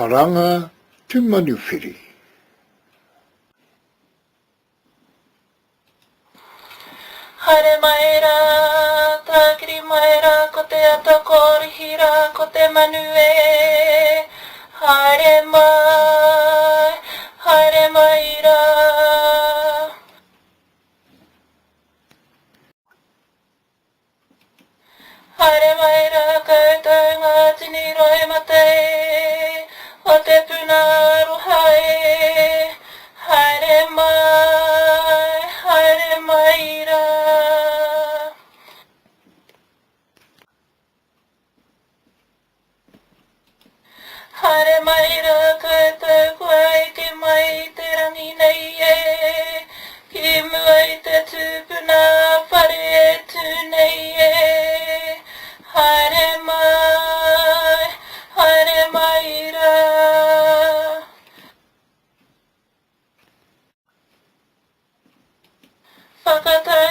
Karanga te manuwhiri. Haere mai rā, tākiri mai rā, ko te ata kōrihi rā, ko te manu e. Haere mai, haere mai rā. Haere mai rā koutou ngā tini roimata e, o te puna aroha e. Haere mai, haere mai rā. Haere mai rā koutou kua eke mai i te rangi nei e, ki mua i te tupuna whare e tū nei e. Haere mai, haere mai rā. Whakatau.